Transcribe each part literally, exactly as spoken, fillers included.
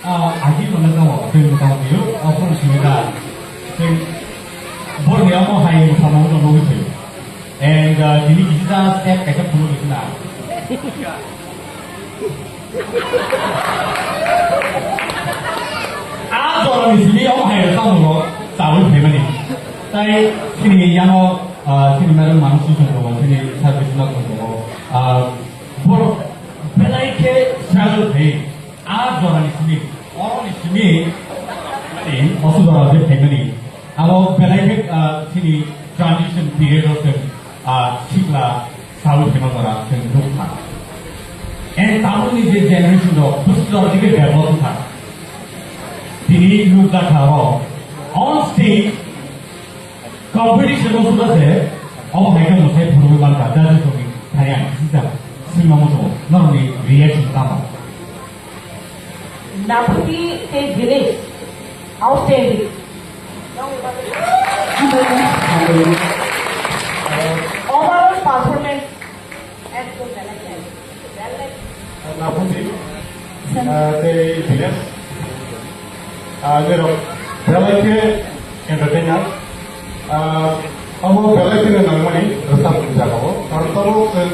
Ah, agi mana tamo, tei mutang biyo, ah, pun sini da. Tei bor ni amo hai mutang mo no nugui sini. And, ah, tini kisi da step kaisa pun kisi na. Ah, jora ni sini amo hai tamo no, tahu sini mani. Tai sini yang o, ah, sini madam manusia sini, sini service na ko, ah, bor belai ke struggle hai. A jorani simi, oroni simi, mani, moso jora je phaimani. Abo belai khe, ah, chini transition period o chwng, ah, sikla sawi phema jora chwng nukha. And tamoni je generation rok, busi jora dike develop wngkha. Tini nukjakha abo, on stage, competition o suda se, obo hai khe mwsai phurugwi mankha, judges rokni thani ang kisa swima muchungo, norokni reaction tamo? Naputi tei Dinesh, outstanding. Overall performance ekdom belai khe. Naputi, ah, tei Dinesh. Ah, nirok belai khe entertainer. Ah, abo belai khe nangmani rwchapni jagao. Karon tamo chwng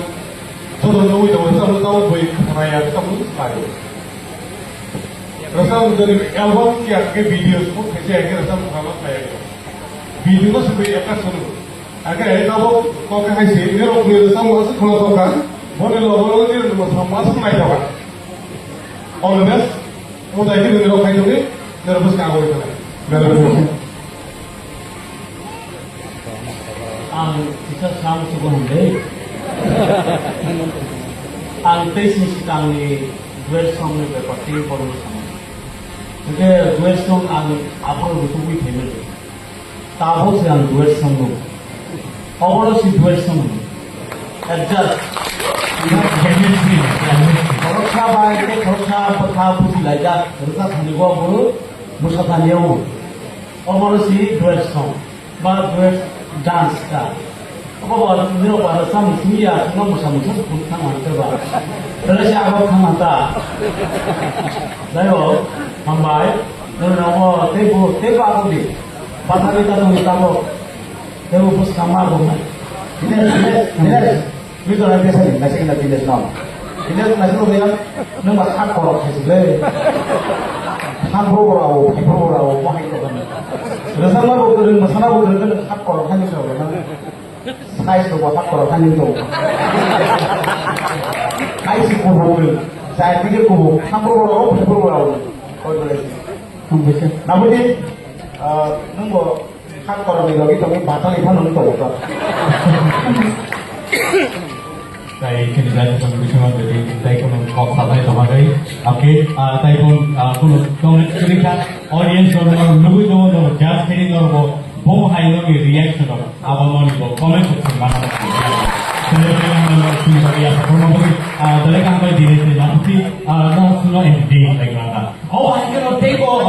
joto nugwi tongo, rwchapno tamo bui khnaya, rwchapno khlaio. Rwchapni jodi album ya khe video shoot khaisa ya khe rwchapno khlama khlaiya. Video no sugwi ekka sunu. Ake, tabok kok hai se, nirok ni rwchapmung aswk kheno tongkha, boni logo logo nirok ni mwsang aswk naitokha. All the best. Mwtai khe nirok khai tongwi, nirok bwskang agoi tongwi. Belai belai. Ang kisa sam sugo hwnde. Ang teisni sikangni duet songni bepar tei borokno samo. Hwnkhe duet song ang aphuru rutugwi phaimani. Tabuk se ang duet song no. Obono si duet song no. Adjust. Chemistry, chemistry. Khoroksa bai tei khoroksa bwkha buji laijak. Rwchap thani bo buru, mwsa thani o. Obono si duet song. Ba duet dance ka. Obo ba niro ba rwchap simi ya, no mwsa mwsa phun thang man ba. Rwchap si abo thang man ta. Dai o, hambai. Nirok no tei bo, tei bo abo di. Pathari ta tongwi tabok. Tei bo bwskang ma bo. Dines, dines, dines. Twi to nai tesa ni, nai sing na dines no. Dines nai sing ya, nung ba hak korok khai sile. Hak bro bro abo, hak bro bro abo, mo hai to kan. Rasa ma bo kering, masana bo kering, hak korok khai sile na. Size to bo hak korok khai to. Kai si ko bo kering. Sai tike ko bo, hak bro bro abo, hak bro bro abo. Koi bole. Nang bese. Nabudi, ah, nung bo Hak korokni logi tongwi bathang ni phano wng tongo to. Tai khini jani tong bisingo jadi tai kono kok salai tongma gai. Okay, ah, tai pun, ah, kono comment kwrwi kha. Audience rok no nugwi tongo, no judge khini norok bo hai no ni reaction rok abo no ni bo comment section mana. Sini sini mana no sini bagi apa kono bagi, ah, dale kan bai diri sini nanti, ah, no suno entertain lagi mana. Oh, hai kono tai ko